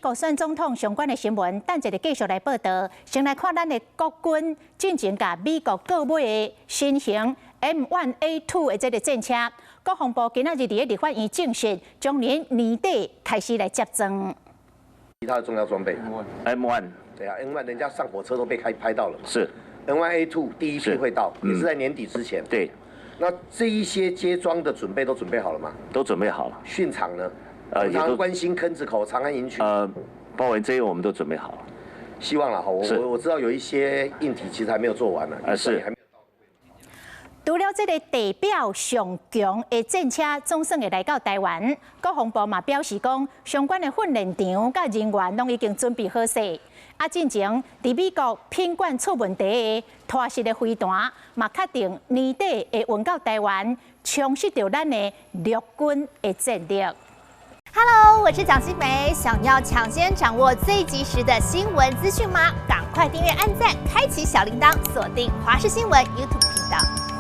國選總統相關的新聞，等一下繼續來報道。先來看咱的國軍進前共美國購買的新型 M1A2 的這个戰車，國防部今仔日佇咧立法院證實，將於年底開始來接裝。其他的重要裝備 M1，對啊，M1 人家上火車都被開拍到了。M1A2 第一批會到，也是在年底之前。對。那這一些接裝的準備都準備好了嗎？都準備好了。訓場呢？常常關心坑子口、長安營區。包括這些我們都準備好了。希望了哈，我知道有一些硬體其實還沒有做完呢。啊，是。除了這个地表上強的戰車總算會來到台灣，國防部嘛表示講，相關的訓練場佮人員攏已經準備好勢。啊，進前佇美國品管出問題的拖式的飛彈，嘛確定年底會運到台灣，充實著咱的陸軍的戰力。 Hello，我是蔣新梅，想要搶先掌握最及時的新聞資訊嗎？趕快訂閱、按讚、開啟小鈴鐺，鎖定華視新聞 YouTube 頻道。